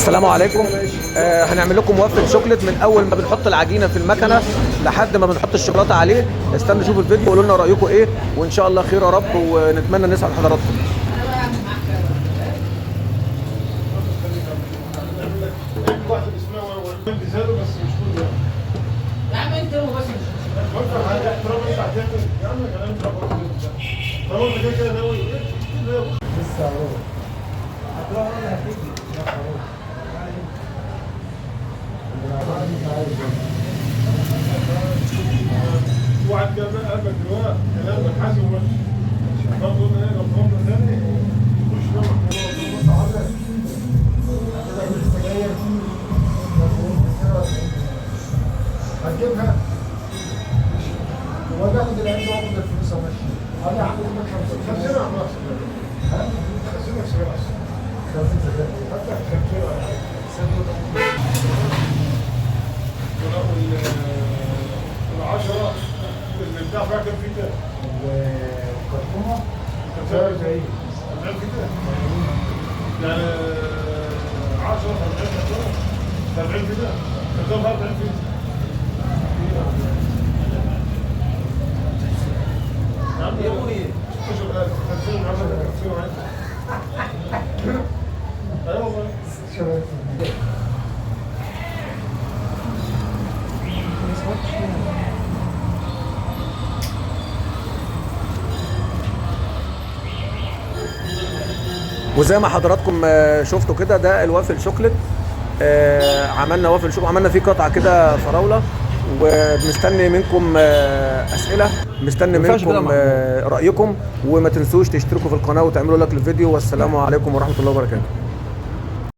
السلام عليكم. هنعمل لكم waffle chocolate من اول ما بنحط العجينة في المكنه لحد ما بنحط الشوكولاتة عليه. استنوا شوفوا الفيديو وقولوا لنا رايكم ايه، وان شاء الله خير يا رب، ونتمنى نسعد حضراتكم. واحد اسمها بس مش كل ده. يا عم انت هو بس وانت حاجة احترام، انت هتعمل يا عم كلام انت طالما انت كده كده ناوي. لسه اهو هتروح ولا هتيجي؟ لا هروح. واحد كده بقى قلبك دلوقتي كلام حاسب وماشي برضه. قلنا ايه لو طلبنا تاني خش بقى. بص حضرتك كده السجاير هتجيبها ولا اخد العلبة واخد الفلوس وامشي؟ انا هاخد منك 50 50. على راسك. ها؟ 50 في راسك. 50 سجاير. حتى 50 ولا حاجة. والعشرة اللي بتاع فيها كام فيتا؟ الكرتونه 45 فيتا، يعني 10 40 كرتونة 70 فيتا، كرتونة 40 فيتا. يا عم 16000 50 10 50 وعشرة. ايوه والله. شباب. وزي ما حضراتكم شفتوا كده، ده ال waffle chocolate. عملنا waffle chocolate، عملنا فيه قطعه كده فراوله، ومستني منكم اسئلة، مستني ما ينفعش كده يا منكم محمود. رايكم، وما تنسوش تشتركوا في القناة وتعملوا like للفيديو، والسلام عليكم ورحمة الله وبركاته.